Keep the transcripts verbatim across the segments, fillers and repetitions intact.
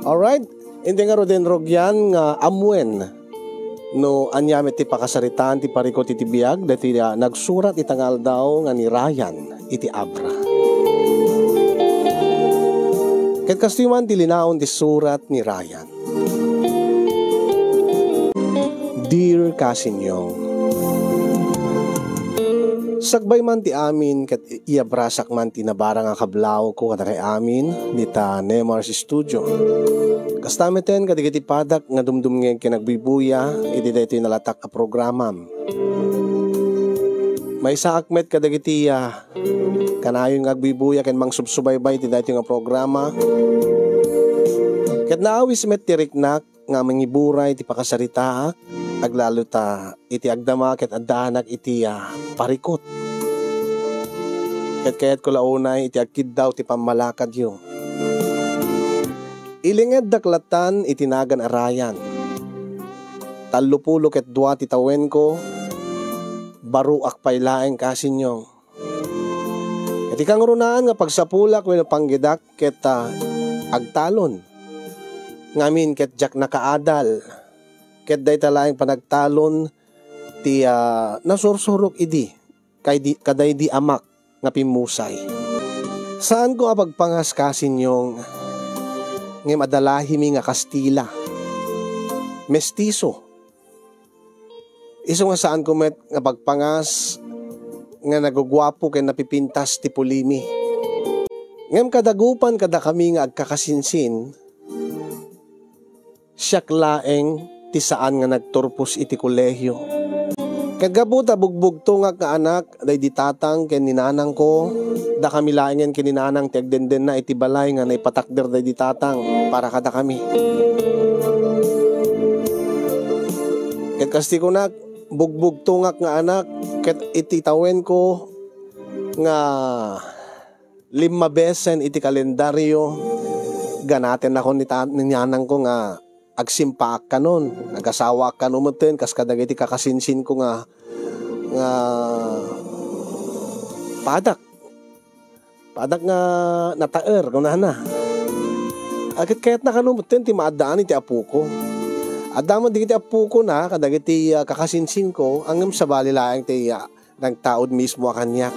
Alright, inti ngaruden, rugyan, nga ammuen no ania met ti pakasaritaan ti parikut iti biag daytoy a nagsurat ita nga aldaw nga ni Ryan iti Abra. Ket kastoy man ti linaon ti surat ni Ryan. Dear Kasinyong, sakbay man ti amin ket i-, iabrasak man ti nabarang a kablawko kadakay amin dita Nemar's Studio. Kasta meten kadagiti padak nga dumdumngeg ken agbuybuya iti daytoy nalatak a programam. Maysaak met kadagiti, ah, kanayon nga agbuybuya ken mangsubsubaybay iti daytoy nga programa. Ket naawis met ti riknak nga mangiburay ti pakasaritaak, aglalo ta iti agdama ket addaanak iti, ah, parikut. Ket kayatko la unay iti agkiddaw ti pammalakadyo. Ilingeddak lattan iti nagan a Ryan. Tallopulo ket dua ti tawenko, baruak pay laeng, Kasinyong. Iti kangrunaan nga pagsapulak wenno panggedak ket, ah, agtalon. Ngamin ket diak nakaadal. Ket dayta laeng panagtalon ti, ah, nasursurok idi kay di, kadaydi amak nga pimmusay. Saanko a pagpangas, Kasinyong, ngem adda lahimi nga Kastila. Mestizo. Isu nga saanko met nga pagpangas nga naguguapo ken napipintas ti pulimi. Ngem kadagupan kadakami nga agkakasinsin, siak laeng ti saan nga nagturpos iti kolehio. Ket gapu ta bugbugtongak nga anak daydi tatang ken ni nanangko, dakami laengen ken ni nanang ti agdendenna iti balay nga naipatakder daydi tatang para kadakami. Ket kas ti kunak, bugbugtongak nga anak, ket iti tawenko nga limma besen iti kalendario, ganatennakon ni ta-, ni nanangko nga agsimpaak kanon, agasawaak kano metten, kas kadagiti kakasinsinko nga, nga padak. Padak nga nataer, kunana. Ket kayatna kano metten ti maaddaan iti apoko. Adda met dagiti apokona kadagiti, ah, kakasinsinko, ngem sabali laeng ti, ah, nagtaud mismo a kaniak.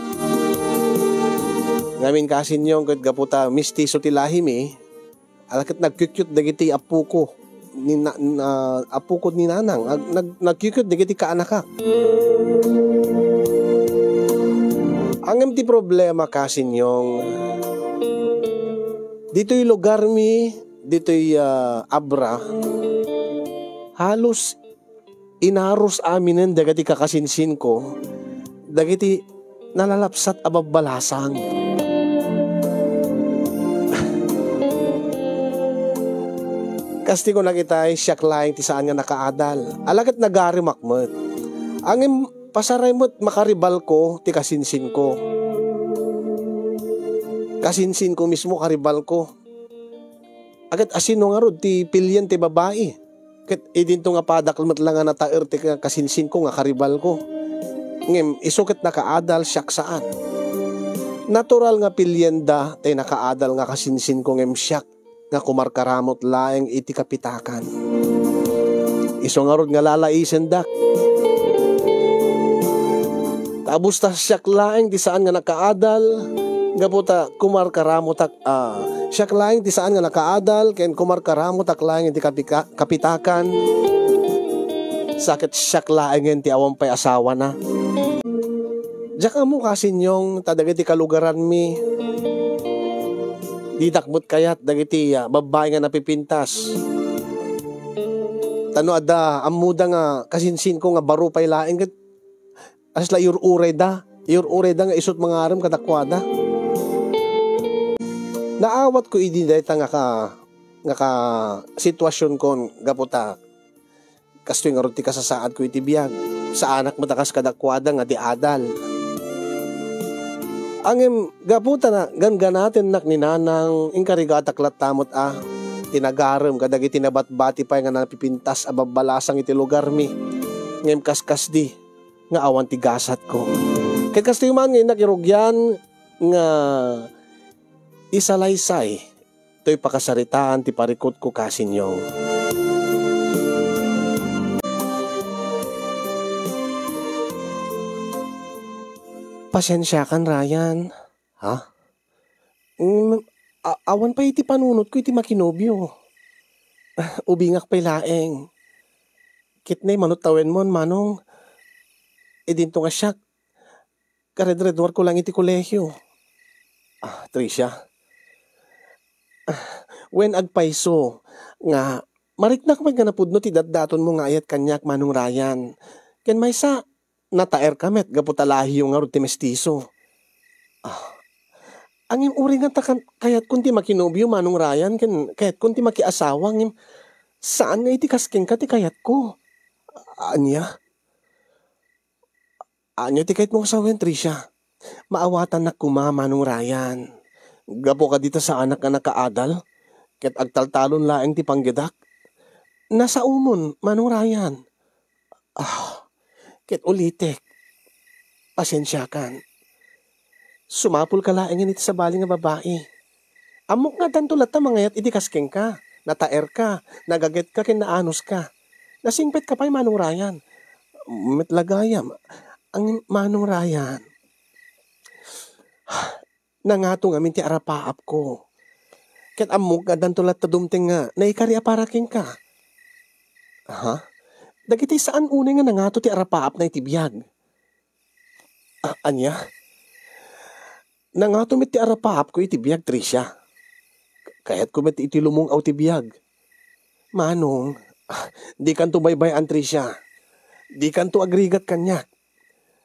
Ngamin, Kasinyong, ket gapu ta mestizo ti lahimi, ala ket nagkukyot dagiti apoko ni na, na, apoko ni nanang, ag-, nag-, nagkukyot dagiti kaanakak. Ngem ti problema, Kasinyong, ditoy lugarmi, ditoy, ah, Abra, halos inarus aminen dagiti kakasinsinko dagiti nalalapsat a babbalasang. Kas ti kunak itay, siak laeng ti saan nga nakaadal. Ala ket nagaremak met. Ngem pasaray met makaribalko ti kasinsinko. Kasinsinko mismo karibalko. Ket asino ngarud ti pilien ti babai? Ket idinto nga padak met la nga nataer ti ka-, kasinsinko nga karibalko. Ngem isu ket nakaadal, siak saan. Natural nga pilienda ti nakaadal nga kasinsinko ngem siak nga kumarkaramut laeng iti kapitakan. Isu ngarud nga lalaisen dak. Ta abus ta siak laeng ti saan nga nakaadal, gapu ta kumarkaramutak, ah, siak laeng ti saan nga nakaadal ken kumarkaramutak laeng iti kapika-, kapitakan. Sa ket siak laengen ti awan pay asawana. Diak ammo, Kasinyong, ta dagiti kalugaranmi, didak met kayat dagiti, ah, babbai nga napipintas. Ta no adda ammoda nga kasinsinko nga baro pay laeng ket, asla iyur-urayda, iyur-urayda nga isut mangarem kadakuada. Naawatko idi dayta nga ka-, nga ka-, situasionkon gapu ta kastoy ngarud ti kasasaadko iti biag. Saanak met a kas kadakuada nga di adal. Ngem gapu ta na-, ganganatennak ni nanang, inkarigatak latta met a ti nagarem kadagiti nabatbati pay nga napipintas a babbalasang iti lugarmi. Ngem kaskasdi nga awan ti gasatko. Ket kastoy man nga innak irugyan nga isalaysay Toy pakasaritaan ti parikutko, Kasinyong. Pasiensiakan, Ryan. Ha? Mm, a-, awan pay iti panunotko iti makinobio. Ubingak pay laeng. Ket nay, mano tawenmon, Manong? Idinto nga siak, karedreduarko lang iti kolehio. Ah, Tricia. Ah, wen, agpayso nga mariknak met nga napudno ti datdatonmo nga ayat kaniak, Manong Ryan. Ken maysa, nataerka met gapu ta lahiyo ngarud ti mestiso. Ah, ngem uray nga ta kan-, kayatkon ti makinobio, Manong Ryan, ken kayatkon ti makiasawa, ngem saan nga iti kas kenka ti kayatko. Ania? Ania ti kayatmo nga sawen, Tricia? Maawatannak koma, Manong Ryan. Gapu kadi ta saanak nga nakaadal, ket agtaltalon laeng ti panggedak. Nasaomon, Manong Ryan. Ah, ket ulitek, pasiensiakan. Sumapulka laengen iti sabali nga babai. Ammok nga addanto latta mangayat idi kas kenka, nataerka, nagagetka ken naanuska. Nasingpetka pay, Manong Ryan. Met la gayam, ang Manong Ryan. Nangato ngamin ti arapaapko. Ket ammok nga addanto latta dumteng nga naikari a para kenka. Aha? Dagiti saan unay nga nangato ti arapaapna iti biag. Ah, ania? Nangato met ti arapaapko iti biag, Tricia. Kayatko met iti lumung-aw ti biag. Manong, ah, dikanto baybay-an, Tricia. Dikanto agrigat kaniak.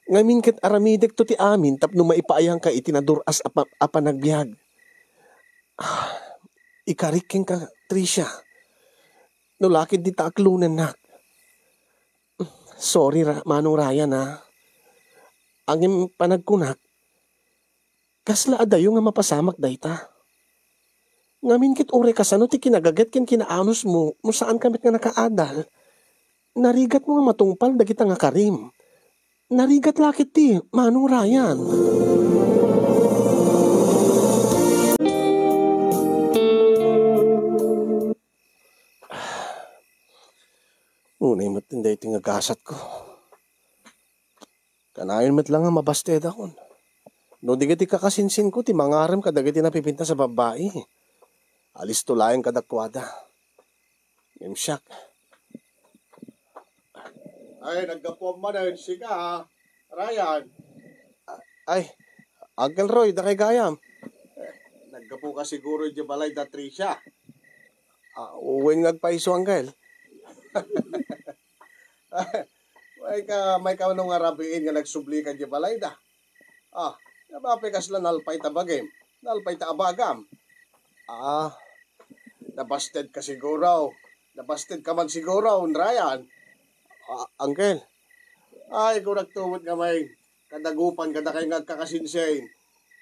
Ngamin ket aramidekto ti amin tapno maipaayanka iti nadur-as a pa-, a panagbiag. Ah, ikarik kenka, Tricia. No la ket dita aklonennak. Sorry, Ra-, Manong Ryan, a. Ngem panagkunak, kasla adayo nga mapasamak dayta. Ngamin ket uray kasano ti kinagaget ken kinaanusmo no saanka met nga nakaadal, narigatmo nga matungpal dagita nga karim. Narigat la ket ti, Manong Ryan. Unay met daytoy nga gasatko. Kanayon met la nga mabastedakon. No di ket ti kakasinsinko ti mangarem kadagiti napipintas a babbai, alisto laeng kadakuada. Ngem siak. Ay, naggapuam manen, sika, ha? Ryan. Ay, Uncle Roy, dakay gayam. Eh, naggapuka siguro iti balay da Tricia. Ah, wen nga agpayso, Uncle. Mayka, mayka no nga rabiin nga nagsubli ka iti balayda. Ah, napay kasla nalpay ta bagim, nalpay ta abagam. Ah, nabasted ka siguro. Nabasted ka man siguro, Ryan. Ah, Uncle. Ay, kunak tumot nga may kadagupan kadakay nga agkakasinsin.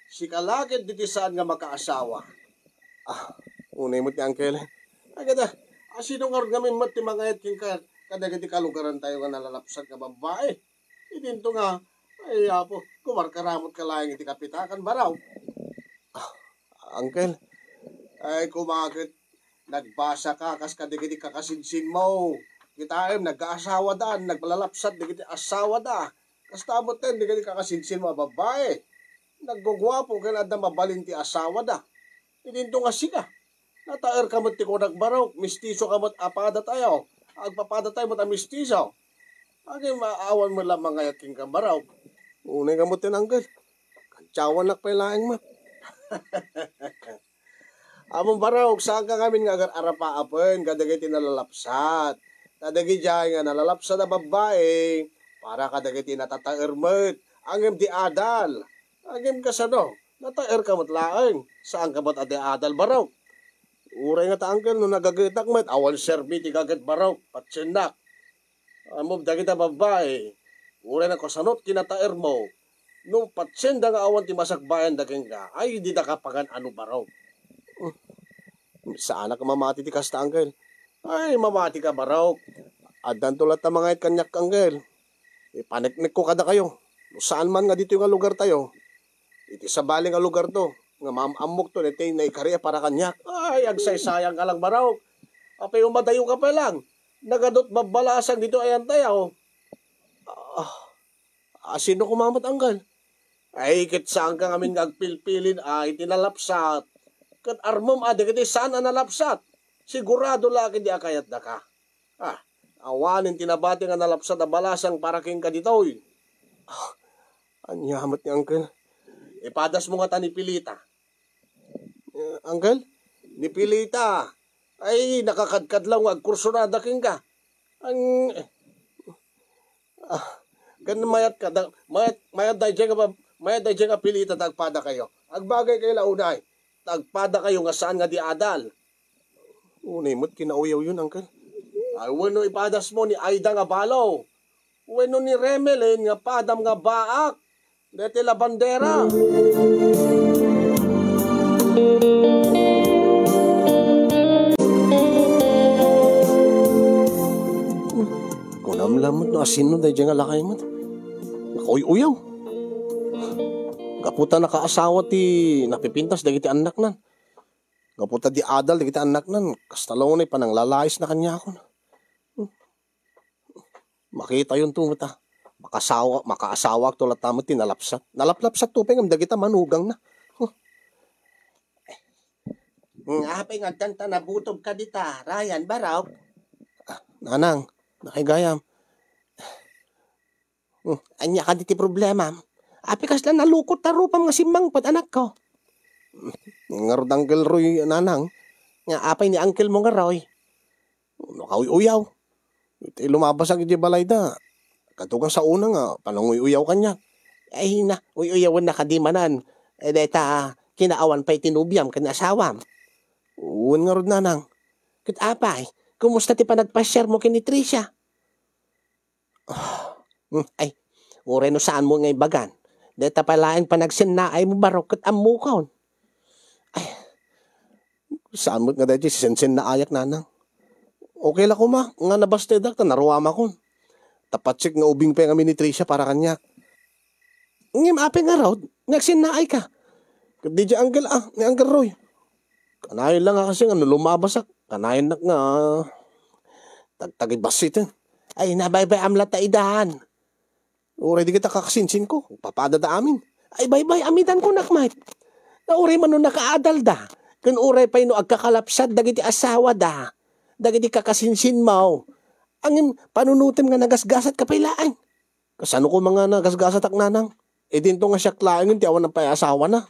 Sika la ket diti saan nga makaasawa. Ah, unay met ni Uncle. Ay, kada, asino ngarud ngamin met ti mangayat kenka kadagiti kalugarantayo nga nalalapsat nga babbai? Idinto nga, ay, Apo, kumarkaramot ka laeng iti kapitakan, baraw. Ah, Uncle. Ay, kumaket, nagbasa ka kas kadagiti kakasinsinmo. Kitaem, nagkaasawa da, naglalapsat dagiti asawa da. Kasta met ten dagiti kakasinsinmo a babbai. Nagguguapo ken adda mabalin ti asawa da. Idinto nga sika. Nataer ka met ti kunak, baraw, mistiso ka met a padatayo. Agpapadatayo met a mistiso. Agim, awan met la mangayat kenka, baraw. Unay ka met ten, Uncle. Kantiawanak pay laeng met. Ammom, baraw, saan ka ngamin nga agar-arapaapen kadagiti nalalapsat. Ta dagidiay nga nalalapsat a babbai, para kadagiti natataer met, ngem di adal. Agim kasano, nataer ka met laeng, saan ka met a di adal, baraw. Uray nga ta, Uncle, no nagagetak met, awan serbi ti gaget, baraw, patiendak. Ammom dagita babbai, uray no kasano ti kinataermo, no patienda nga awan ti masakbayanda kenka, ay, dida ka pagan-ano, baraw. Saanak mamati ti kasta, Uncle. Ay, mamati ka, baraw. Addanto latta mangayat kaniak, Uncle. Ipaneknekko kadakayo. No saan man nga ditoy nga lugartayo, iti sabali nga lugarto, Nga maam-ammok to, daytoy naikari a para kaniak. Ay, agsaysayang ka lang, Barok. Apay, umadayo ka pa lang. Nagadot babbalasang dito ayan tayo. Ah, ah, sino kumamat, anggal? Ay, ket saan ka ngamin nga agpilpilin, ay, ti nalapsat. Ket armem a dagiti saan a nalapsat. Sigurado la ket di a kayatdaka. Ah, awanen ti nabati nga nalapsat a balasang para kenka ditoy. Ah, ania met ni angkel? Ipadasmo ngata ni Pilita. Eh, angkel? Ni Pilita. Ay, nakakadkadlaw nga agkursunada kenka. Ang, ah, kan mayat ka, da-, mayat, mayat dayjay nga ba-, mayat dayjay nga Pilita ta agpada kayo. Agbagay kayo la unay. Ta agpada kayo nga saan nga di adal. Unay met kinauyaw yun, angkel. Ay, wenno ipadasmo ni Aida nga balo. Wenno ni Remelin nga padam nga baak. Deti la bandera. Kunam la met no asino dayjay nga lakay met. Nakauy-uyaw. Gapu ta nakaasawa ti napipintas dagiti annaknan. Gapu ta di adal dagiti annaknan, kasta la unay pananglalais na kaniakon. Hmm. Makitayonto met a. Makasawa, makaasawa to latta met ti nalapsat. Nalaplapsat to pay ngem dagita manugangna. Hmm. Nga apay nga addan ta nabutog ka dita, Ryan, Barok? Ah, nanang, nakigayam. Hmm, ania kadi ti problema? Apay kasla nalukot ta rupam nga simmangpet, anakko? Ngarud, Uncle Roy, nanang, nga apay ni uncle mo nga Roy? No, kauy-uyaw. Iti lumabasak iti balayda. Kadugang sa una nga pananguy-uyaw kaniak. Ay na, uy-uyawen na kadi manen. Eh, deta, kinaawan pay ti nobiam ken asawam. Wen ngarud, nanang. Ket apay, kumusta ti panagpasiar mo ken ni Tricia? Ah, hmm, ay, uray no saan mo nga ibagan. Deta pay laeng panagsennaay mo, Barok, ket ammokon. Ay, saan met nga daytoy sisensennaay ak, nanang? Okay la koma, nga nabastedak ta naruamakon. Ta patsik nga ubing pay nga minitrisia para kaniak. Ngem apay ngarud, nga agsennaay ka? Ket dayjay uncle, ah, ni Uncle Roy. Kanayon la nga kasi nga no lumabasak, kanayon nak nga tagtagibassit. Ay, nabaybay-am latta idan. Uray dagita kakasinsinko, papadada amin. Ay, baybay-am idan kunak met. Nga uray man no nakaadalda, ken uray pay no agkakalapsat dagiti asawada, dagiti kakasinsinmo. Ngem panunotem nga nagasgasatka pay laeng. Kasano koma nga nagasgasatak, nanang? Idinto nga siak laengen ti awan pay asawana.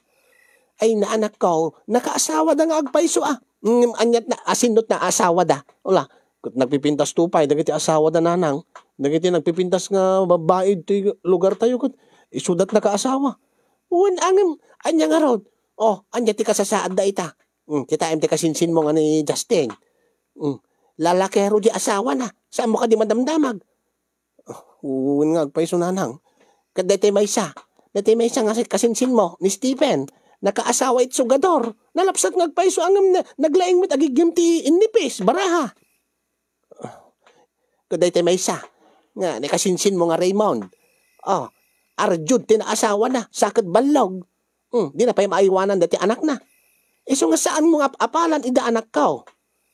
Ay, naanakko, nakaasawada nga agpayso a. Ngem aniat na, asinot na asawada? Wala. Ket nagpipintas to pay dagiti asawada, nanang. Dagiti nagpipintas nga babbai iti lugartayo ket isudat nakaasawa. Wen, ngem ania ngarud? Oh, ania ti kasasaadda ita? Hmm, kitaem ti kasinsinmo nga ni Justin. Hmm, lalakero di asawana. Saanmo kadi madamdamag? Wen nga agpayso, nanang. Ket daytoy maysa, daytoy maysa nga kasinsinmo, ni Stephen, nakaasawa iti sugador. Nalapsat nga agpayso ngem na, naglaing met agiggim ti innipis, baraha. Ket daytoy maysa, nga ni kasinsinmo nga Raymond. Oh, arjud ti naasawana, sa ket ballog. Hmm, dina pay maaywanan daytoy anakna. Isu nga saanmo nga ap-apalan ida, anakko.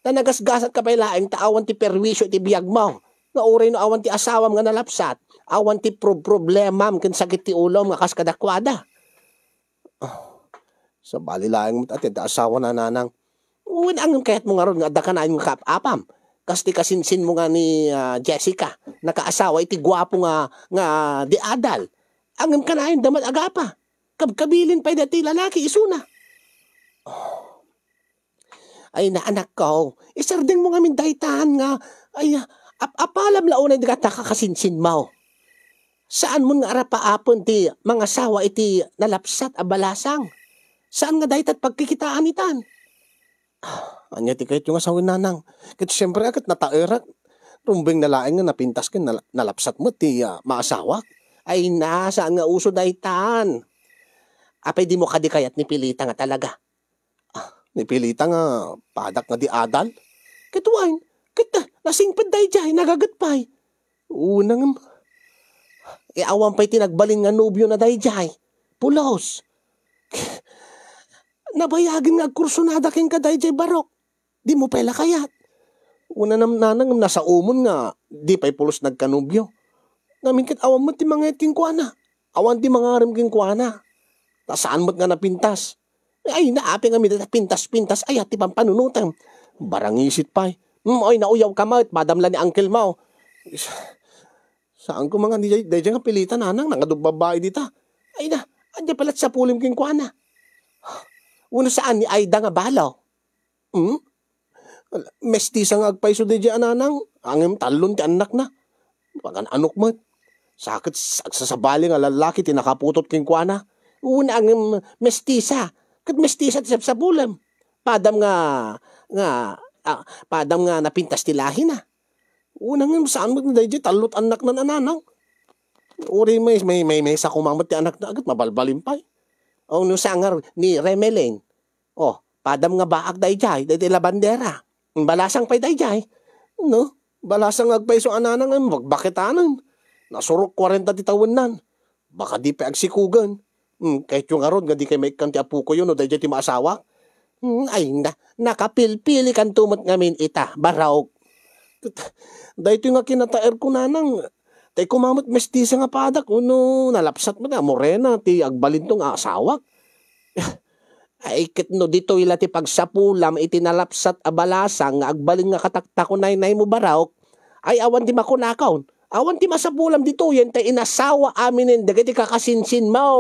Ta nagasgasatka pay laeng ta awan ti perwisyo iti biagmo. Nga uray no awan ti asawam nga nalapsat, awan ti prob-, problemam ken sakit ti ulom nga kas kadakuada. Ah, sabali laeng met a ti adda asawana, nanang. Wen, ngem kayatmo ngarud nga adda kanayon nga kaap-apam? Kas ti kasinsinmo nga ni, ah, Jessica, nakaasawa iti guapo nga, nga di adal. Ngem kanayonda met agapa. Kabkabilin pay daytoy lalaki isuna. Ay, naanakko, isardengmo ngamin daytan nga, ay, ap-apalam la unay dagita kakasinsinmo. Saanmon nga arapaapen ti mangasawa iti nalapsat a balasang? Saan nga dayta ti pagkikitaan itan? Ah, ania ti kayatyo nga sawen, nanang? Ket siempre, a, ket nataerak. Rumbeng na laeng nga napintas ken nala-, nalapsat met ti, ah, maasawak. Ay na, saan nga uso daytan? Apay dimo kadi kayat ni Pilita nga talaga? Ah, ni Pilita nga padak nga di adal? Ket wen, ket, ah, nasingpet daydiay, nagaget pay. Una ngem, e, awan pay ti nagbalin nga nobiona daydiay. Pulos. nabayagen nga agkursunada kenka daydiay, Barok. Dimo pay la kayat. Una nam-, nanang, nasaomon nga di pay pulos nagkanobio. Ngamin ket awan met ti mangayat kenkuana. Awan ti mangarem kenkuana. Ta saan met nga napintas. Ay, naapi ngamin dayta pintas-pintas aya ti pampanunotem. Barangisit pay. Hmm, ay, nauyaw ka met, madam la ni uncle mo. Is-, saan ko mangan daydiay, daydiay nga pilita, nanang, nangadub babai dita. Ay na, adda pala sapulem kenkuana. Uno saan ni Aida nga balo? Hmm? Mestiza nga agpayso daydiay a nanang, ngem tallon ti annakna. Pagan-anok met. Sa ket s-, agsasabali nga lallaki ti nakaputot kenkuana. Una ngem mestiza. Ket mestiza ti sapsapulem. Padam nga, nga, ah, padam nga napintas ti lahina. Una ngem saan met daydiay tallo ti annakna a nanang. Uray may, may, may, maysa koma met ti annakna ket mabalbalin pay. O no sangar ni Remelin. O, padam nga baak daydiay, daydiay labandera. Balasang pay daydiay. No? Balasang nga agpayso a nanang, ay, magbaketanan. Nasurok kwarenta ti tawennan. Baka di pay agsikugen. Hmm, kayatyo ngarud nga di kay maikkan ti apokoyo no daydiay ti maasawak? Hmm, ay, na, nakapilpilikanto met ngamin ita, Barok. Daytoy nga kinataerko, nanang, tay koma met mestiza nga padak, uno nalapsat met a morena ti agbalinto nga asawak. Ay, ket no ditoy la ti pagsapulam iti nalapsat a balasang nga agbalin nga kataktakunaynaymo, Barok, ay, awan ti makunakon. Awan ti masapulam ditoyen tay inasawa aminen dagiti kakasinsinmo.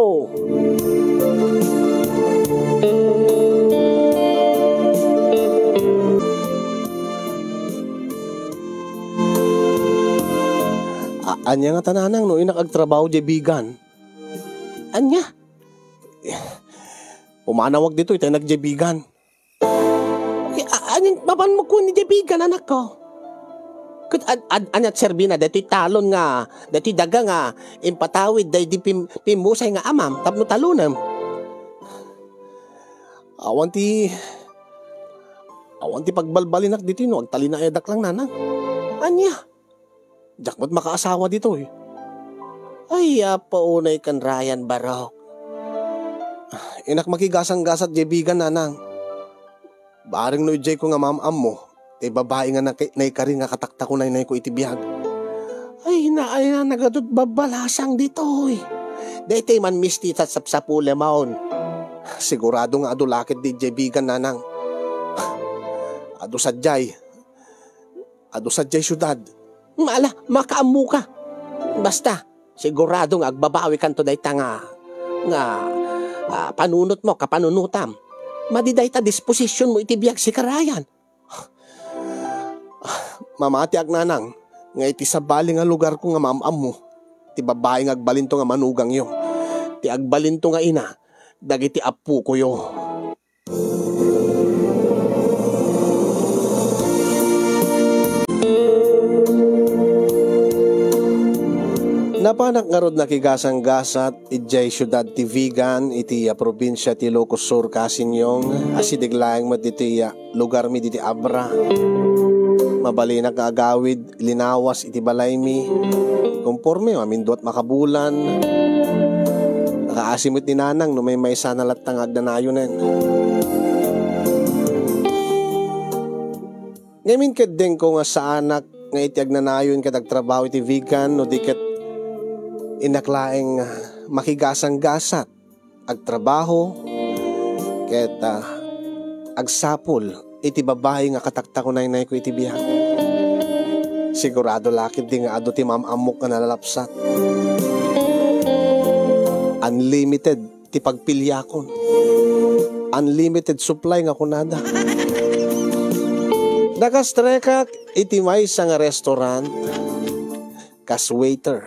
A-, ania ngata, nanang, no innak agtrabaho diay Vigan? Ania? Pumanawak ditoy, tay nagdiay Vigan. Eh, a-, ania mapanmo kuan idiay Vigan, anakko? Ket ad-, ad-, ania ti serbina daytoy talon nga, daytoy daga nga impatawid daydi pim-, pimmusay nga amam tapno talonem? Awan ti, awan ti pagbalbalinak ditoy no agtalinaedak lang, nanang. Ania? Diak met makaasawa ditoy. Ay, apo, unay kan Ryan, Barok. Innak makigasang-gasat diay Vigan, nanang. Bareng no idiay ko nga maam-ammo, ti babai nga naki-, naikari nga kataktakunaynayko iti biag. Ay, na, ay, na, nagadut babbalasang ditoy. Daytoy man mestiza sapsapulemon. Sigurado nga adu la ketdi idiay Vigan, nanang. Adu sadiay. Adu sadiay siudad. Ala, makaammoka. Basta, sigurado nga agbabawikanto dayta nga, nga, ah, panunotmo, kapanunotam. Madi dayta disposisionmo iti biag, sika Ryan. Mamatiak, nanang, nga iti sabali nga lugarko nga maam-ammo, ti babai nga agbalinto nga manugangyo, ti agbalinto nga ina dagiti appokoyo. Napanak ngarud nakigasang-gasat idiay siudad ti Vigan iti, ah, probinsia ti Ilocos Sur, Kasinyong, asideg laeng met ditoy, ah, lugarmi ditoy Abra. Mabalinak nga agawid linawas iti balaymi. Konforme, mamindua ti makabulan. Nakaasi met ni nanang no maymaysana latta nga agnanayonen. Ngamin ket dengko nga saanak nga iti agnanayon ket agtrabaho iti Vigan no di ket innak laeng makigasang-gasat agtrabaho ket, ah, agsapul iti babai nga kataktakunaynayko iti biag. Sigurado la ketdi nga adu ti maam-ammok nga nalalapsat. Unlimited ti pagpiliakon. Unlimited supply nga kunada. Nakastrekak iti maysa nga restaurant kas waiter.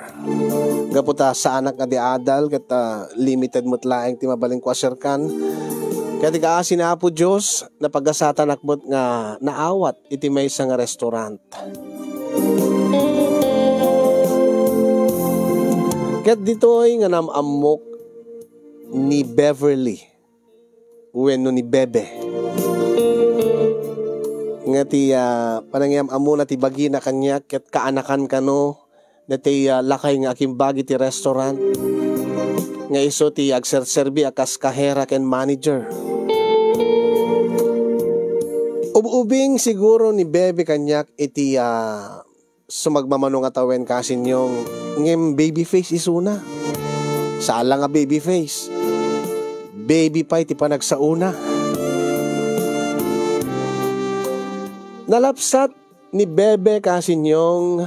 Gapu ta saanak nga di adal ket, ah, limited met laeng ti mabalinko a serkan. Ket iti kaasi ni Apo Dios, napagasatanak met nga naawat iti maysa nga restaurant. Ket ditoy nga naam-ammok ni Beverly wenno ni Bebe. Nga ti, ah, panangyam-ammona ti bagina kaniak ket kaanakan kano daytoy, ah, lakay nga akimbag iti restaurant nga isu ti agserserbi a kas kahera ken manager. Ub-ubing siguro ni Bebe kaniak iti, ah, sumagmamano nga tawen, Kasinyong, ngem baby face isuna. Saan la nga baby face. Baby pay ti panagsaona. Nalapsat ni Bebe, Kasinyong,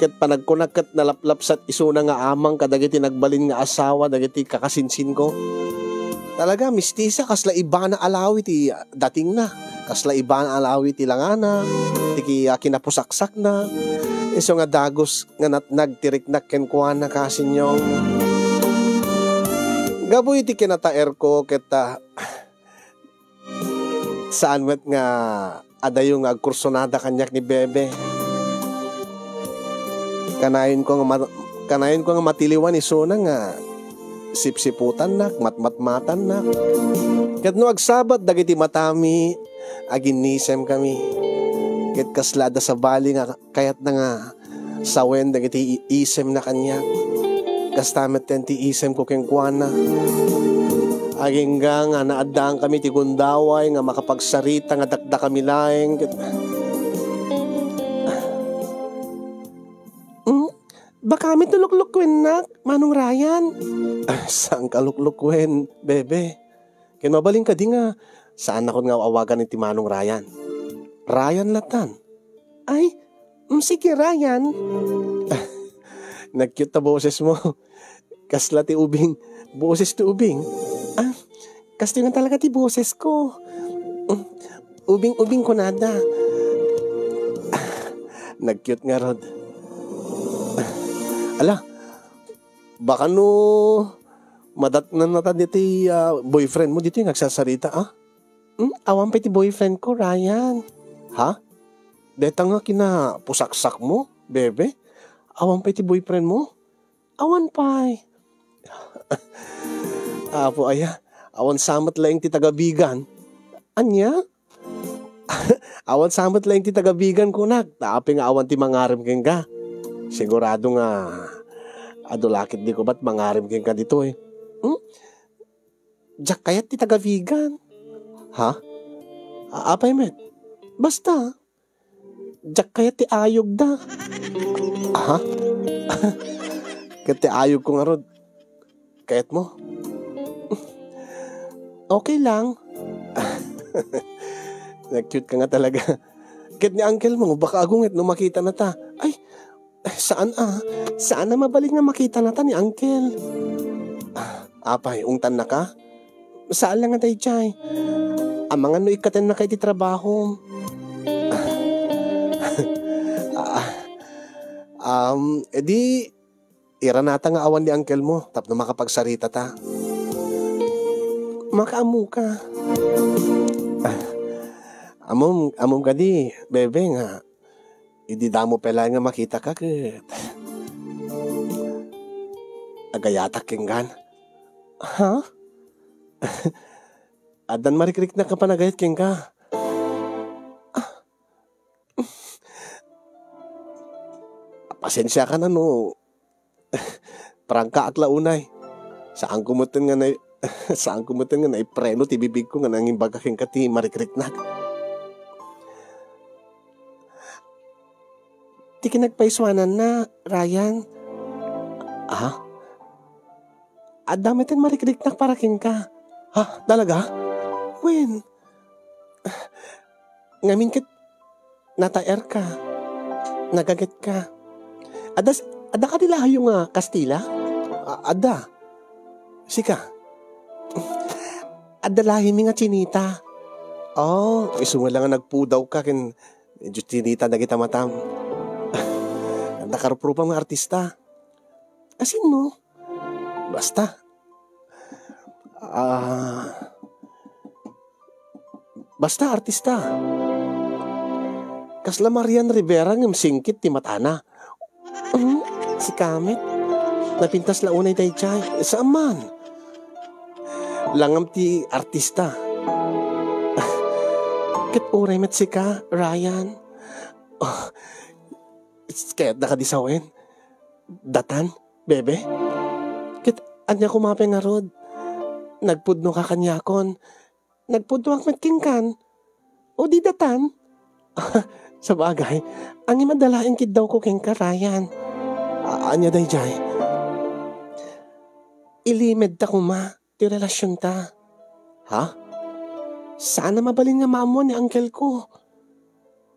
ket panagkunak ket nalaplapsat isuna nga amang kadagiti nagbalin nga asawa dagiti kakasinsinko. Talaga, mistisa, kasla Ivana Alawi ti datingna. Kasla Ivana Alawi ti langana, ti ki-, ah, kinapusaksakna. Isu nga dagus nga natnag ti riknak kenkuana, Kasinyong. Gapu iti kinataerko ket, ah, saan met nga adayo nga agkursunada kaniak ni Bebe. Kanayonko nga ma-, kanayonko nga matiliwan isuna nga sipsiputannak, matmatmatannak. Ket no agsabat dagiti matami, aginnisemkami. Ket kasla adda sabali nga kayatna nga sawen dagiti i-, isemna kaniak. Kasta metten ti isemko kenkuana. Agingga nga naaddaankami ti gundaway nga makapagsarita nga dakdakami laeng ket, hmm? Baka met no luklukuennak, Manong Ryan? Ah, saan ka luklukuen, Bebe? Ken mabalin kadi nga saannakon nga awagan iti Manong Ryan. Ryan latan. Ay, mm, sige, Ryan. Nag-cute ta boses mo. Kasla ti ubing. Boses ti ubing. Ah, kastoy nga talaga ti boses ko. Mm, ubing-ubing kunada. Ah, nag-cute ngarud. Ah, ala, baka no madatnannata ditoy, ah, boyfriend mo ditoy nga agsasarita, ah? Hmm, awan pay ti boyfriend ko, Ryan. Ha? Deta nga kinapusaksak mo, Bebe? Awan pay ti boyfriend mo? Awan pay. Apo aya, awan sa met laeng ti taga Vigan. Ania? Awan sa met laeng ti taga Vigan kunak, ta apay nga awan ti mangarem kenka. Sigurado nga adu la ketdi ko bat mangarem kenka ditoy. Hmm? Diak kayat ti taga Vigan. Ha? A-, apay met? Basta, diak kayat ti ayogda. Aha. Ket ti ayogko ngarud, kayat mo? Okay lang. Nag-cute ka nga talaga. Ket ni uncle mo, baka agunget no makitana ta. Ay, saan a. Saan a mabalin nga makitana ta ni uncle. Ah, apay, ungtannaka? Saan la nga daydiay. Amangan no ikkatennaka iti trabahom. Ah, um, edi, iranata nga awan ni uncle mo tapno makapagsaritata. Makaammoka. Ah, ammom, ammom kadi, Bebe, nga idi damo pay laeng nga makitaka ket agayatak kenkan. Ha? Addan marikriknak nga panagayat kenka. Ah. Pasensiakan a no prangkaak la unay. Saanko metten nga nai-, saanko metten nga naipreno ti bibigko nga nangimbaga kenka ti marikriknak. Ti kinagpaisuananna, Ryan. Ah? Adda metten marikriknak para kenka. Ha? Talaga? Wen? Ngamin ket nataerka, nagagetka. Adda, adda kadi layo nga Kastila? A-, adda. Sika? Adda lahimi nga tsinita. Oh, isu nga lang nga nagpudawka ken medyo tsinita dagita matam. Adda karuprupam nga artista. Asinno? Basta. Ah, basta artista. Kasla Marian Rivera ngem singkit ti matana. Hmm? Sika met? Napintas la unay daydiay. Saan man? Langam ti artista. Ket uray met sika, Ryan. Oh, kayatda kadi sawen? Datan, Bebe? Ket ania koma pay ngarud? Nagpudnoka kaniakon. Nagpudnoak met kenkan. O di datan? Sabagay, ngem adda laeng kiddawko kenka, Ryan. A-, ania daydiay? Ilimedta koma ti relasionta. Ha? Saan a mabalin nga maammuan ni uncle ko.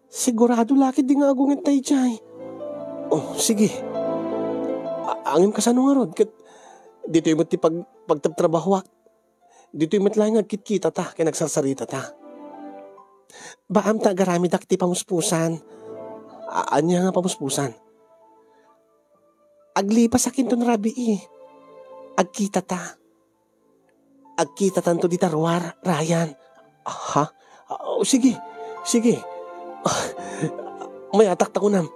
Sigurado la ketdi nga agunget daydiay. Oh, sige. A-, ngem kasano ngarud? Ket ditoy met ti pag-, pagtrabtrabahoak. Ditoy met laeng nga agkitkitata ken agsarsaritata. Baam ta agaramidak ti pamuspusan. A-, ania nga pamuspusan? Aglipasak inton rabii. Agkitata. Agkitatanto dita ruar, Ryan. Ha? O, sige. Sige. Ah, mayatak ta kunam.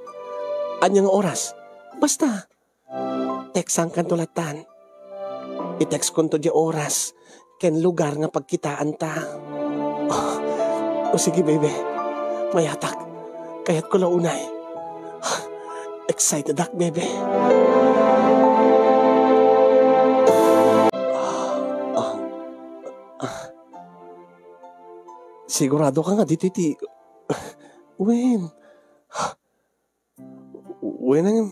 Ania nga oras? Basta, textangkanto lattan. I-textkonto diay oras ken lugar nga pagkitaanta. Ah, o sige, bebe. Mayatak. Kayatko la unay. Excited ak, bebe. Ah, ah, ah. Sigurado ka nga ditoy ti, wen. Wen, ngem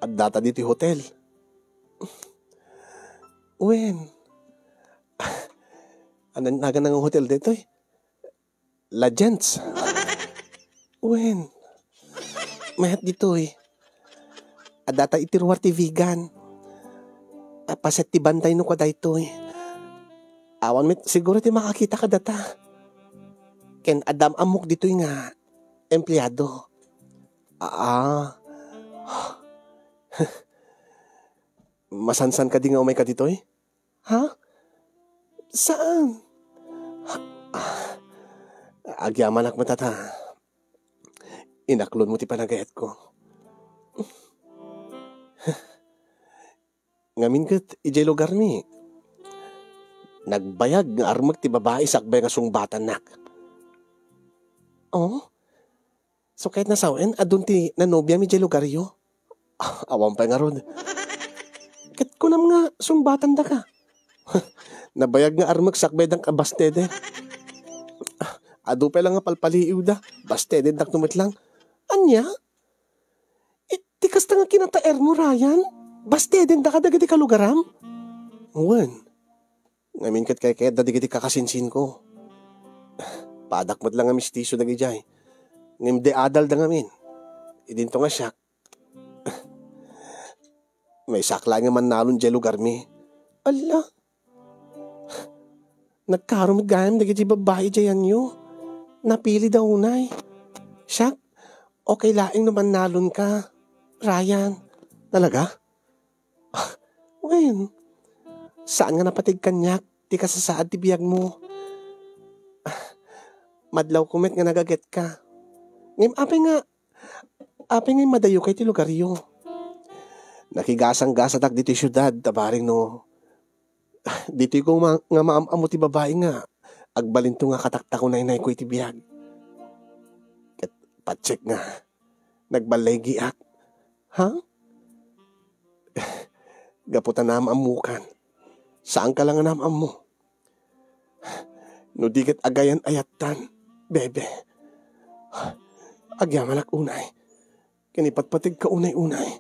addata ditoy hotel. Wen. Ania nagan nga hotel ditoy? La Gents. Wen. Mayat ditoy. Addata iti ruar ti vegan. A, paset ti bantay no kua daytoy. Awan met siguro ti makakita kadata. Ken adda am-ammok ditoy nga empleado. Aa. Masansan kadi nga umayka ditoy? Ha? Saan? Agyamanak met ta inaklonmo ti panagayatko. Ngamin ket idiay lugarmi, nagbayag nga armek ti babai sakbay nga sungbatannak. Oh? So, ket nasawen, adun ti nanobiam idiay lugaryo? Ah, awan pay ngarud. Ket kunam nga sungbatandaka. Nabayag nga armek sakbay dayta a basteden. Ah, adu pay la nga palpaliiwda, bastedendak no met lang. Ania? Iti kasta nga kinataermo, Ryan? Bastedendaka dagiti kalugaram? Wen. Ngamin ket kaykayatda dagiti kakasinsinko. Padak met la nga mistiso dagidiay. Ngem di adalda ngamin. Idinto nga siak. Maysak laeng nga mannalon diay lugarmi. Alla. Nagkaro met gayam dagiti babbai diay anyo. Napilida unay. Siak, okay laeng no mannalonka, Ryan. Talaga? Wen, saan nga napateg kaniak ti kasasaad ti biagmo. Madlawko met nga nagagetka. Ngem apay nga, apay nga immadayokay ti lugaryo? Nakigasanggasatak ditoy siudad, ta bareng no ditoy ko ma-, nga maam-ammo ti babai nga agbalinto nga kataktakunaynayko iti biag. Ket patsek nga, nagballaygiak. Ha? Gapu ta naam-ammokan. Saanka la nga naam-ammo. No di ket agayan-ayattan, bebe. Agyamanak unay. Ken ipatpategka unay-unay.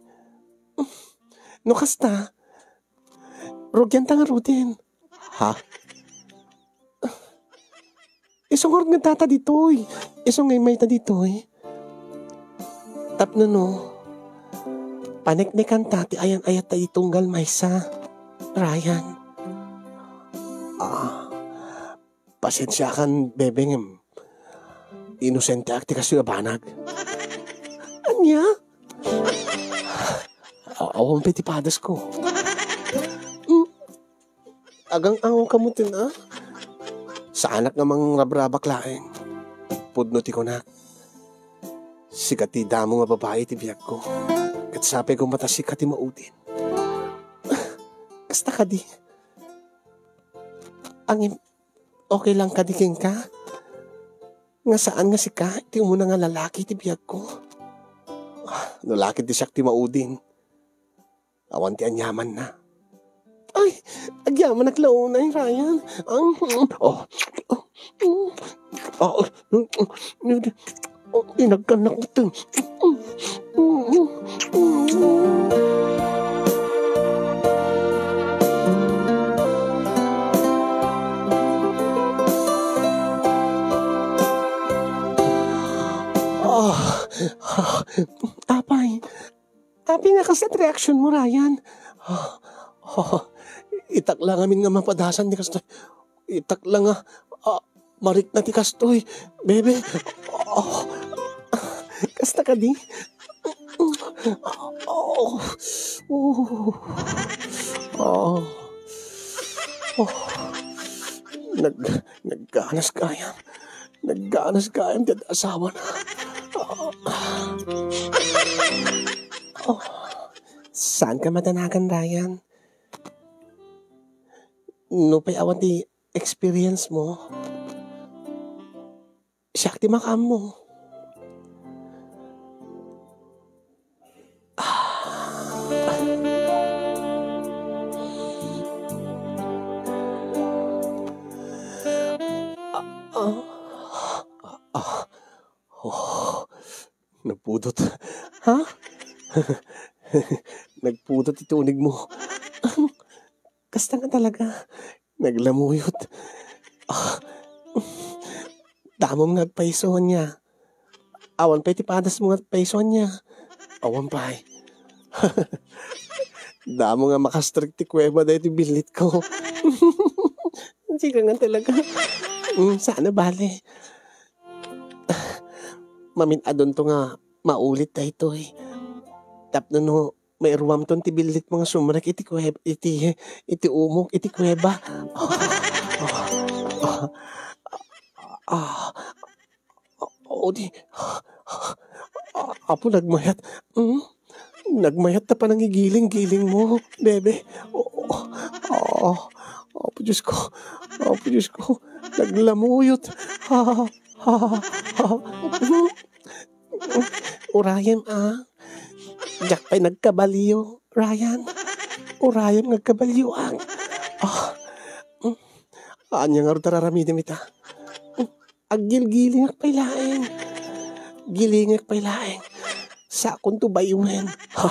No kasta, rugianta ngaruden. Ha? Isu ngarud nga data ditoy. Isu nga imayta ditoy. Tapno no, paneknekanta ti ayan-ayatta iti tunggal maysa, Ryan. Ah, pasensiakan, bebe, ngem inosenteak ti kastoy a banag. Ania? A-, awan pay ti padasko. Mm. Agang-angawka met, a? Saanak nga mangrabrabak laeng. Pudno ti kunak. Sika ti damo nga babai ti biagko. Ket sapay koma ta sika ti maudin. Kasta kadi. Ngem, okay lang kadi kenka? Nga saan nga sika ti umuna nga lalaki ti biagko? Ah, no la ket ti siak ti maudin. Awan ti aniamanna. Ay, agyamanak la unay, Ryan. Ang, oh, oh, Ah, inagkan na ko. Ah, ah, apay, apay nga kasla ti reaksyon mo, Ryan? Ah, ah, itak la ngamin nga mapadasan ti kastoy. Itak la nga, ah, marikna ti kastoy, bebe. Ah, kasta kadi? Oh, oh, oh. Oh. Nag-, nagganas gayam. Nagganas gayam ti asawana. Oh. Saan ka madanagan, Ryan? Nupay awan ti experience mo, siak ti makaammo. Ah. Ah. Ah. Oh, nagpudot. Ha? Nagpudot iti uneg mo. Kasta nga talaga. Naglamuyot. Ah. Damom nga agpayso ania. Awan pay ti padasmo nga agpayso ania. Awan pay. Damo nga makastrik ti kuweba daytoy billitko. Sika nga talaga. Mm, sana bale. Mamin-adunto nga maulit daytoy. Tapno no mairuamton ti billitmo nga sumrek iti kuweb-, iti, iti umok, iti kuweba. Ah, ah, ah, ah, oh, di, ah, Apo, nagmayat. Hmm? Nagmayat ta panangigiling-giling mo, bebe. Oh, oh, oh, Apo Diyos ko. Apo Diyos ko. Naglamuyot. Ha, ha, ha, ha. Urayem, ah. Diak pay nagkabalio, Ryan. Urayem nga agkabalioak. Ah. Mm. Ania ngarud ti ar-aramidem ita? Mm. Aggilgilingak pay laeng. Gilingak pay laeng. Sakonto bayoen. Ha?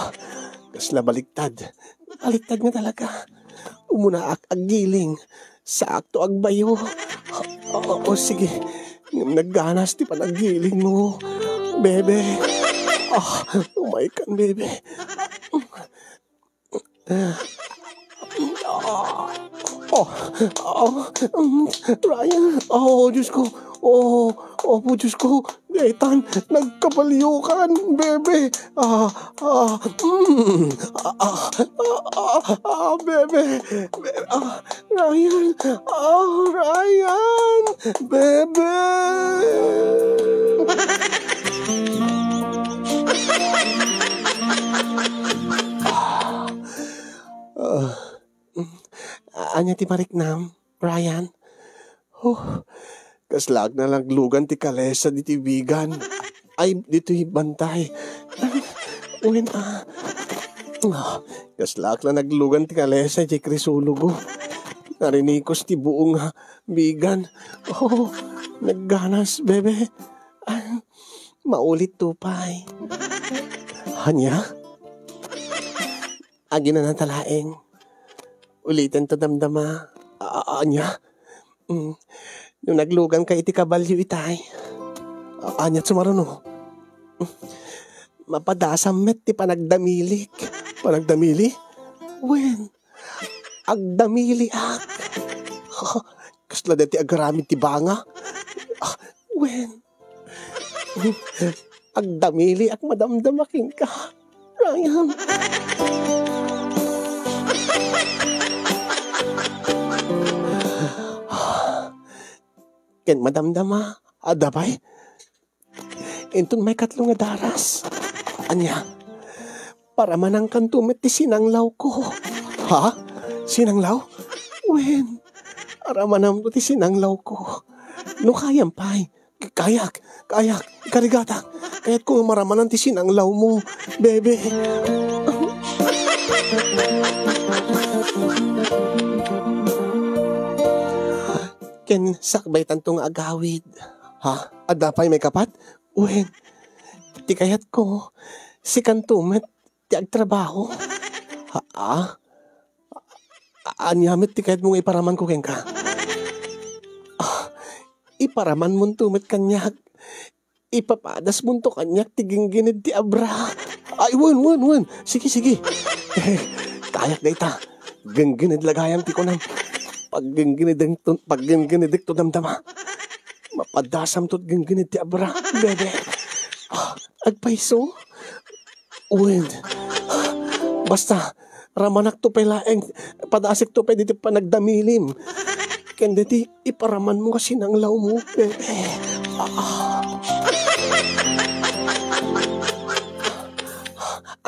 Kasla baliktad. Baliktad nga talaga. Umunaak aggiling. Saakto agbayo. O, o, sige. Ngem nagganas ti panaggiling mo, bebe. Ah, umaykan, bebe. Oh, oh, mm, Ryan. Oh, Diyos ko. Oh, oh, Diyos ko. Gaetan, nagkabaliokan, bebe. Ah, ah, mm, ah, ah, ah, ah, ah, bebe. Be-, ah, Ryan. Ah, Ryan. Bebe. Ah, mm, ania ti mariknam, Ryan? Huh, kaslaak la naglugan ti kalesa ditoy bigan. Ay, ditoy bantay. Wen, ah. Ah, kaslaak la naglugan ti kalesa diay krisologo. Narinikos ti buong, ah, bigan. Oh, nagganas, bebe. Ah, maulit to pay. Ania? Aginana ta laeng. Uliten ta damdama. A-, a-, ania? Mm. No naglugan ka iti kabalio itay. A-, ania sumaruno? Mm. Mapadasam met ti panagdamilik. Panagdamili? Wen, agdamiliak. Kasla daytoy agaramid ti banga? Ah, wen. Agdamiliak madamdama kenka, Ryan. Ken madamdama, adda pay? Inton maikatlo nga daras. Ania? Paramanankanto met ti sinanglawko. Ha? Sinanglaw? Wen, aramananto ti sinanglawko. No kayam pay. Kayak, kayak, ikarigatak. Kayatko nga maramanan ti sinanglawmo, bebe. ken sakbaytanto nga agawid. Ha? Adda pay maikapat? Wen, ti kayatko, sikanto met ti agtrabaho. Ha? Ah? Ania met ti kayatmo nga iparamanko kenka? Ah, iparamanmonto met kaniak. Ipapadasmonto kaniak ti ginggined ti abra. Ay, wen, wen, wen. Sige, sige. Kayak dayta. Ginggined la gayam ti kunam. Paggingginedekto, paggingginedekto damdama. Mapadasamto ti ginggined ti abra, bebe. Ah, agpayso? Wen. Basta, ramanakto pay laeng, padasekto pay diti panagdamilim. Ken diti iparamanmo nga sinanglawmo, bebe. Ah.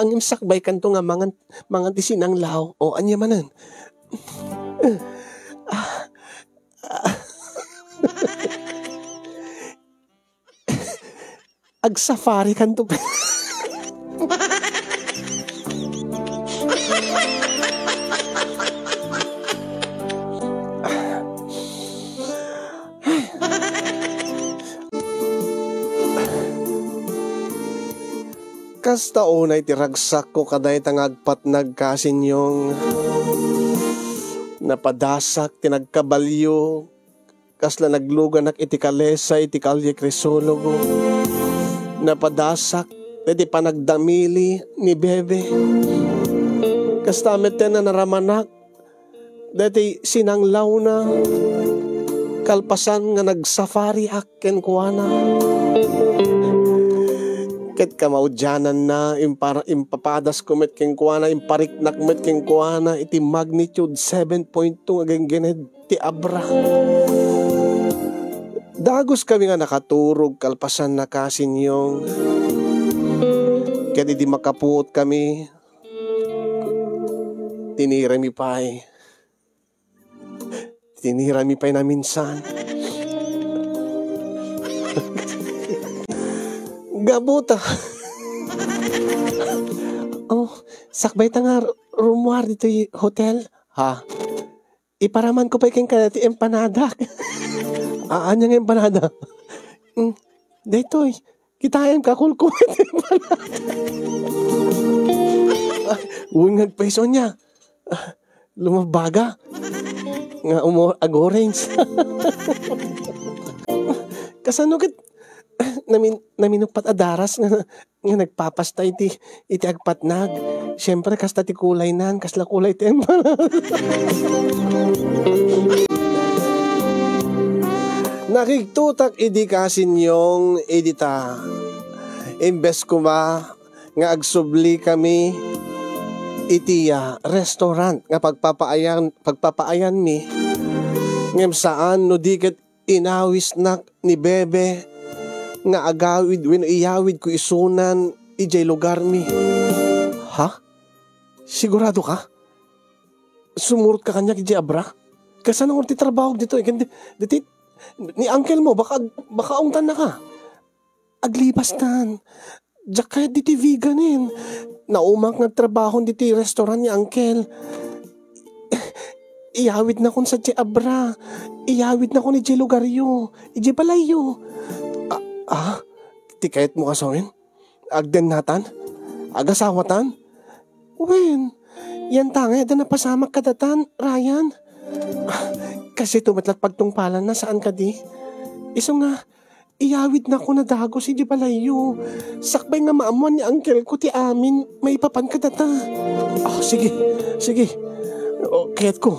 Ngem sakbaykanto nga mangan, mangan ti sinanglaw. O, ania manen? Ah. Agsafarikanto. Kasta unay ti ragsakko kadayta nga agpatnag, Kasinyong. Napadasak ti nagkabalio, kasla nagluganak iti kalesa iti Calle Crisologo. Napadasak daydi panagdamili ni Bebe. Kasta metten a naramanak daydi sinanglawna kalpasan nga nagsafariak kenkuana. Ket kamaudiananna, impar-, impapadasko met kenkuana, impariknak met kenkuana iti magnitude seven point two nga ginggined ti abra. Daguskami nga nakaturog kalpasanna, Kasinyong. Ket idi makapuotkami, tinirami pay. Tinirami pay naminsan. Gabuta. Oh, sakbayta nga ru-, rumuar ditoy hotel. Ha? Iparamanko pay kenka ti empanadak. Ania nga empanada? Mm, daytoy. Kitaem, kakulkul ti empanada. Wen, nga agpayso ania. Lumabaga. Nga umo-, ag-orange. Kasano ket namin-, naminuppat a daras nga nga nagpapasta iti, iti agpatnag. Siempre, kasta ti kulaynan, kasla kulay ti empanada. Nakigtotak idi, Kasinyong, idi ta. Imbes koma nga agsubli kami iti, ah, restaurant nga pagpapaayan, pagpapaayanmi, ngem saan no di ket inawisnak ni Bebe nga agawid wenno iyawidko isunan idiay lugarmi. Ha? Sigurado ka? Sumurot ka kaniak idiay abra? Kasano ti trabaho ditoy? Ken di-, diti, ni uncle mo, baka, baka ungtanna ka. Aglibastan. Diak kayat diti veganen. Naumak nga agtrabaho diti restaurant ni uncle. Iyawidnakon sadiay abra. Iyawidnakon idiay lugaryo. Idiay balayyo. Ah, ah? Ti kayatmo a sawen? Agdennatan? Agasawatan? Wen, yantangay adda napasamak kadatan, Ryan. Ah, kastoy met la't pagtungpalanna, saan kadi? Isu nga, iyawidnakon a dagus idiay balayyo. Sakbay nga maammoan ni uncle ko ti amin maipapan kadata. Ah, sige, sige. O, kayatko,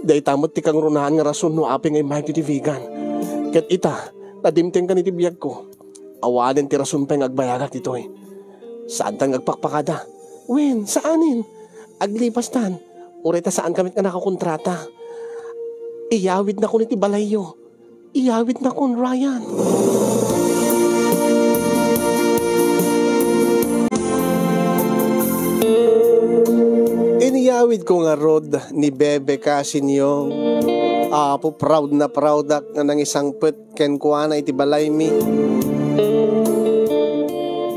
dayta met ti kangrunaan nga rason no apay nga immayko iti vegan. Ket ita, nadimtengkan iti biagko. Awanen ti rason pay nga agbayagak ditoy. Saantan nga agpakpakada. Wen, saanen. Aglibastan. Uray ta saan ka met nga nakakontrata. Iyawidnakon iti balayyo. Iyawidnakon, Ryan. Inyawidko ngarud ni Bebe, Kasinyong. Apo, proud na proud ak nga nangisangpet kenkuana iti balaymi.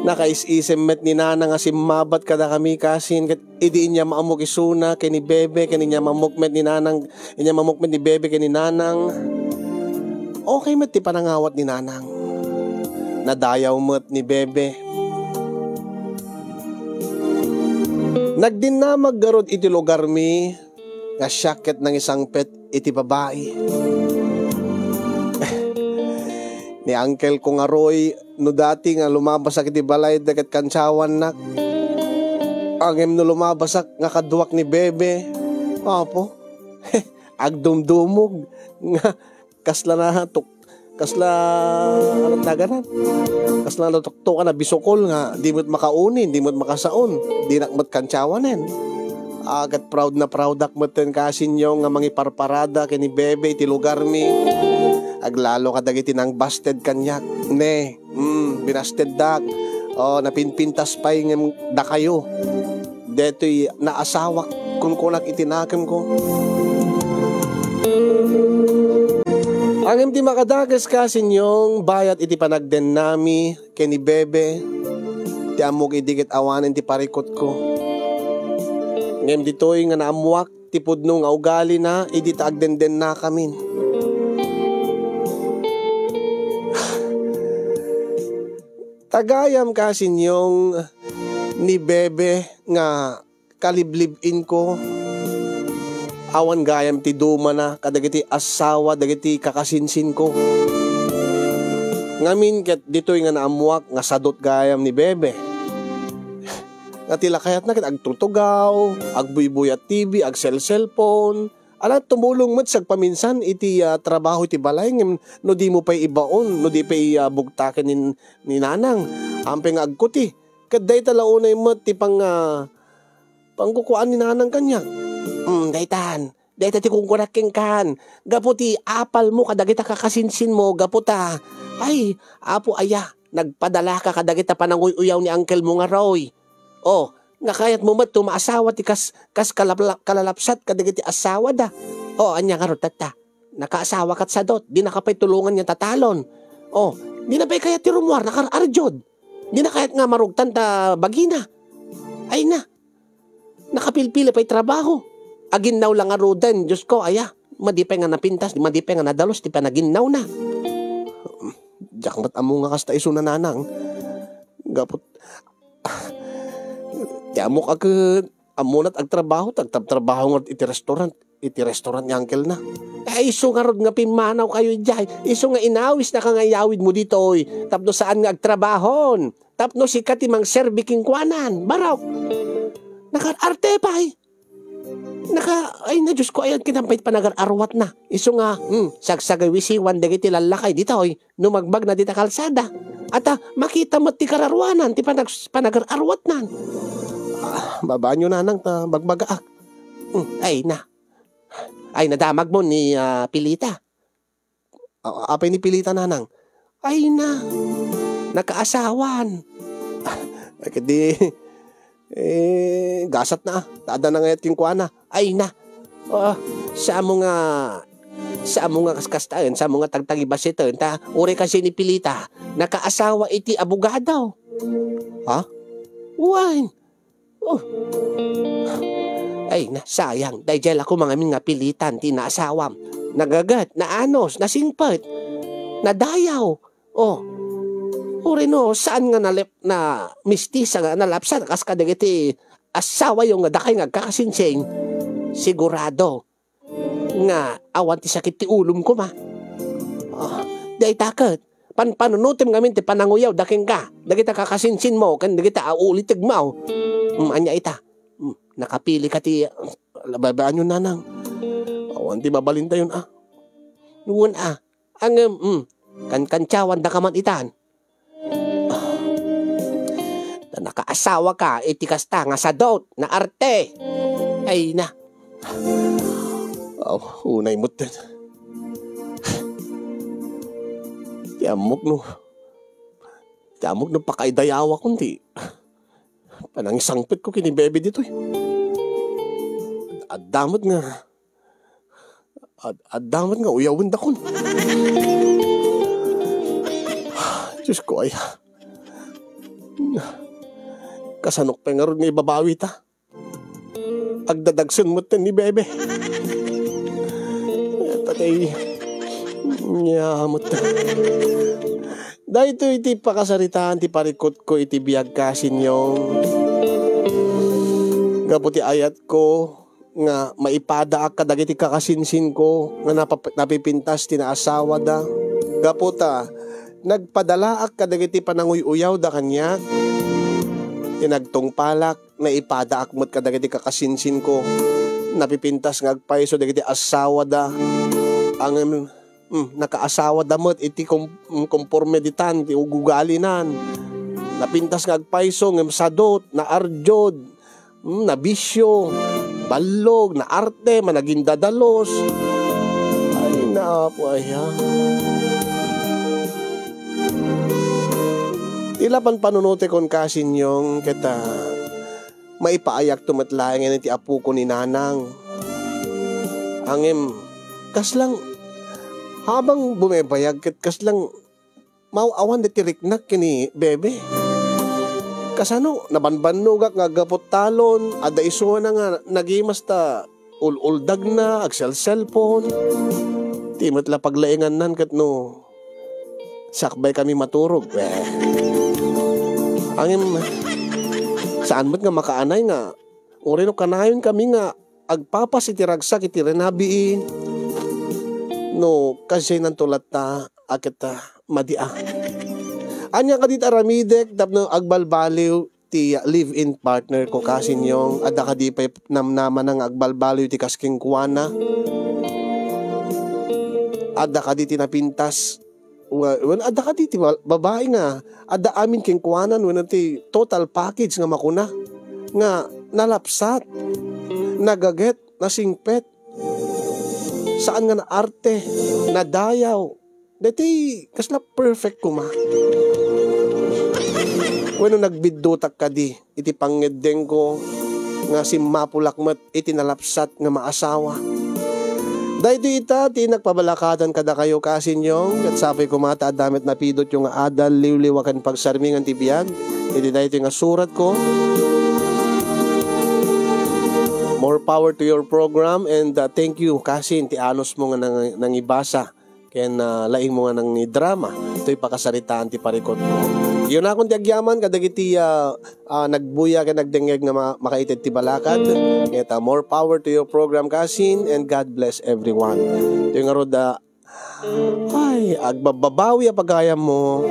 Nakaisisem met ni Nanang a simmabat kadakami, Kasin, ket idi inyam-ammok isuna ken ni Bebe, ken inyam-ammok met ni Nanang, inyam-ammok met ni Bebe ken ni Nanang. Okay met ti panangawat ni Nanang. Nadayaw met ni Bebe. Nagdinnamag garud iti lugarmi nga siak ket nangisangpet iti babai. Ni uncle ko nga Roy, no dati nga lumabasak iti balay da ket kansawannak. Ngem no lumabasak nga kaduak ni Bebe, apo, agdumdumog nga kasla na tuk-, kasla, ano tawag na? Kasla natuktokan a bisukol nga di met makaunin, di met makasaon, dinak met kansawanen. Ah, ket proud na proud ak metten, Kasinyong, nga mangiparparada ken ni Bebe iti lugarmi. Aglalo kadagiti nangbasted kaniak. Ne, mm, binasteddak. Oh, napinpintas pay ngem dakayo. Detoy naasawak, kunkunak iti nakemko. Ngem ti makadakes, Kasinyong, bayat iti panagdennami ken ni Bebe, ti ammok idi ket awanen ti parikutko. Ngem ditoy nga naammuak ti pudno nga ugalina idi ta agdendennakamin. Tagayam, Kasinyong, ni Bebe nga kaliblib-inko. Awan gayam ti dumana kadagiti asawa dagiti kakasinsinko. Ngamin ket ditoy nga naammuak nga sadot gayam ni Bebe. Nga ti lakayatna ket agtutugaw, agbuybuy a T V, agselselpon. Ala, tumulong met sagpaminsan iti, ah, trabaho iti balay, ngem no di mo pay ibaon, no di pay, ah, bugtaken ni, ni Nanang, ampay nga agkuti. Ket dayta la unay met ti pang-, ah, pangkukuaan ni Nanang kaniak. Mm, daytan. Dayta ti kunkunak kenkan. Gapu ti apalmo kadagita kakasinsinmo, gapu ta, ay, Apo aya, nagpadalaka kadagita pananguy-uyaw ni uncle mo nga Roy. Oh, nga kayatmo met to maasawa ti kas, kas kalapla-, kalalapsat kadagiti asawada. Oh, ania ngarud tatta? Nakaasawa kat sadot, dinaka pay tulongan nga tatalon. Oh, dina pay kayat ti rumuar, nakar-arjud. Dina kayat nga marugtan ta bagina. Ay na, nakapilpili pay trabaho. Aginnaw lang ngaruden, Diyos ko, aya. Madi pay nga napintas, madi pay nga nadalus ti panaginnawna. Diak met ammo nga kasta isu, Nanang. Gaput, ti ammok a ket, ammo nat agtrabaho, tagtabtrabaho ngarud iti restaurant, iti restaurant ni uncle na. Ay, isu ngarud nga pimmanaw kayo idiay. Isu nga inawisna ka nga iyawid mo ditoy. Tapno saan nga agtrabahon. Tapno sika ti mangserbi kenkuanan. Barok. Nakaarte pay. Naka, ay na, Diyos ko, ayan, kinampay panagar-arwatna. Isu nga, hmm, sagsagawisiwan dagiti lallakay ditoy, no magbagna dita kalsada. Ata, makita met ti kararuanan, ti panag-, panagar-arwatnan. Ah, babaanyo, Nanang, ta bagbagaak. Hmm, ay na. Ay, nadamag mo ni, ah, Pilita. A-, apay ni Pilita, Nanang? Ay na, nakaasawan. Ay, kadi, eh, gasat na, ah. Tada na ngayat kenkuana. Ay na. Ah, samo nga, samo nga kaskastaen, samo nga tagtagibasiten, ta, uri kasi ni Pilita, nakaasawa iti abogado. Ha? Wen, Oh. Ay, nasayang. Daydiay la koma ngamin nga pilitan ti naasawam. Nagaget, naanos, nasingpet, nadayaw. Oh. Uray no, saan nga nalep-, na mistisa nga nalapsan kas kadagiti asawayo nga dakay nga agkakasinsing? Sigurado nga awan ti sakit ti ulom koma. Ah, dayta ket, panpanunotem ngamin ti pananguyawda kenka, dagita kakasinsinmo, ken dagita a ulitegmo. Mm, ania ita? Mm, nakapili ka ti, lababaanyon, Nanang. Awan ti mabalintayon, a. Wen, a. Ngem, mm, kankantiawandaka man itan. Ta nakaasawaka iti kasta nga sadot, naarte. Ay na. Aw, unay met. Ti ammok no, ti ammok no pakaidayawakon ti panangisangpetko ken ni Bebe ditoy. Adda met nga Ad-, adda met nga uyawendakon. Diyos ko, ay. Kasanok pay ngarud nga ibabawi ta? Agdadagsen met ni Bebe. Tatay. Nya, amot. Daytoy ti pakasaritaan ti parikutko iti biag, kasinyong. Gapu ti ayatko nga maipadaak kadagiti kakasinsinko nga napap-, napipintas ti naasawada. Gapu ta, nagpadalaak kadagiti pananguyuyawda kaniak. Ti nagtungpalak, naipadaak met kadagiti kakasinsinko. Napipintas nga agpayso dagiti asawada. Ngem, mm, nakaasawada met iti kom-, mm, kompormeditan ti ugugalinan. Napintas nga agpayso ngem sadot, naardiod, mm, nabisio, ballog, naarte, managindadalos. Ay, naapo aya. Ti la panpanunotekon, kasinyong, ket, ah, maipaayakto met laengen iti apoko ni Nanang. Ngem, kaslang, habang bumebayag ket kaslang maaw-awan daytoy riknak ken ni Bebe. Kasano, nabanbannogak nga aggapu talon, adda isuana nga nagimas ta ul-uldagna, agselselpon. Ti met la paglaengannan ket no sakbay kami maturog. Eh. Ngem, saan met nga makaanay nga, uray no kanayon kami nga agpapas iti ragsak iti rinabii, no kasdiay nanto latta a ket, ah, madi a. Ania kadi ti aramidek tapno agbalbaliw ti live-in partner ko, kasinyong? Adda kadi pay namnamana nga agbalbaliw ti kas kenkuana? Adda kadi ti napintas? Wa-, wen, adda kadi ti ba-, babai nga adda amin kenkuanan wenno ti total package nga makuna nga nalapsat, nagaget, nasingpet, saan nga naarte, nadayaw. Daytoy kasla perfect koma. Wenno nagbiddutak kadi iti pangngeddengko nga simmapulak met iti nalapsat nga maasawa. Daytoy ita ti nagpabalakadan kadakayo, kasinyong, ket sapay koma ta adda met napidotyo nga adal, liwliwa ken pagsarmingan ti biag iti daytoy nga suratko. More power to your program, and, uh, thank you, kasin, ti anusmo nga nang-, nangibasa ken, ah, laingmo nga nangidrama toy pakasaritaan ti parikutmo. Isunakon ti agyaman kadagiti, ah, ah, nagbuya ken nagdengngeg nga ma-, makaited ti balakad. Ket, ah, more power to your program, kasin, and God bless everyone. Toy ngarud, ah, ay, agbabbabawi a pagayammo,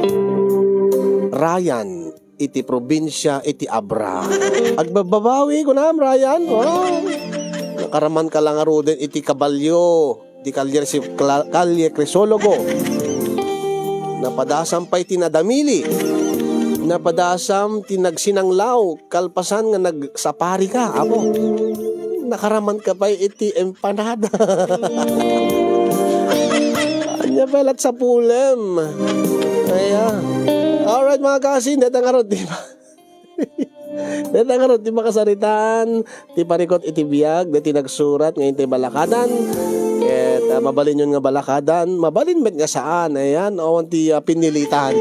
Ryan, iti probinsia iti Abra. Agbabbabawi, kunam, Ryan? Wow! Nakaraman ka lang ngaruden iti kabalio, di Kalye Resi-, Kla-, Kalye Crisologo. Napadasam pay ti nadamili. Napadasam ti nagsinanglaw, kalpasan nga nagsapari ka, Apo. Nakaraman ka pay iti empanada. Ania pay lat sapulem. Aya. Alright, mga kasin, deta ngarud, di ba? Deta ngarud, di ba, kasaritaan? Ti parikut iti biag, deti nagsurat nga intay balakadan. Ket, ah, mabalinyon nga balakadan, mabalin met nga saan. Ayan, awan ti, ah, pinilitan.